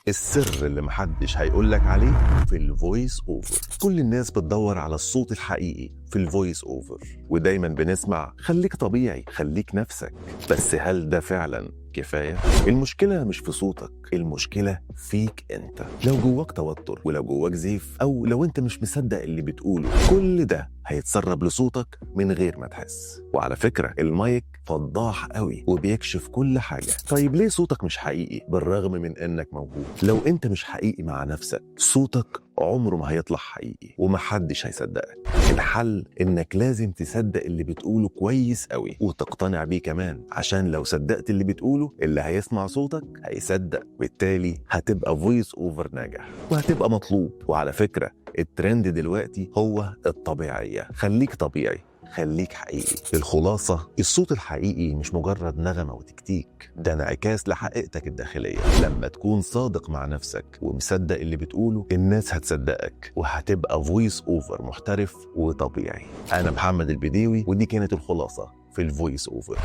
السر اللي محدش هيقولك عليه في ال voice over. كل الناس بتدور على الصوت الحقيقي في ال voice over، ودايما بنسمع خليك طبيعي، خليك نفسك، بس هل ده فعلا كفاية؟ المشكلة مش في صوتك، المشكلة فيك انت. لو جواك توتر، ولو جواك زيف، او لو انت مش مصدق اللي بتقوله، كل ده هيتسرب لصوتك من غير ما تحس. وعلى فكرة، المايك فضاح قوي وبيكشف كل حاجة. طيب ليه صوتك مش حقيقي بالرغم من انك موهوب؟ لو انت مش حقيقي مع نفسك، صوتك عمره ما هيطلع حقيقي ومحدش هيصدقك. الحل انك لازم تصدق اللي بتقوله كويس قوي وتقتنع بيه كمان، عشان لو صدقت اللي بتقوله، اللي هيسمع صوتك هيصدق، بالتالي هتبقى voice over ناجح وهتبقى مطلوب. وعلى فكرة، الترند دلوقتي هو الطبيعية. خليك طبيعي، خليك حقيقي. الخلاصة: الصوت الحقيقي مش مجرد نغمة وتكتيك، ده انعكاس لحقيقتك الداخلية. لما تكون صادق مع نفسك ومصدق اللي بتقوله، الناس هتصدقك وهتبقى voice over محترف وطبيعي. أنا محمد البديوي، ودي كانت الخلاصة في ال voice over.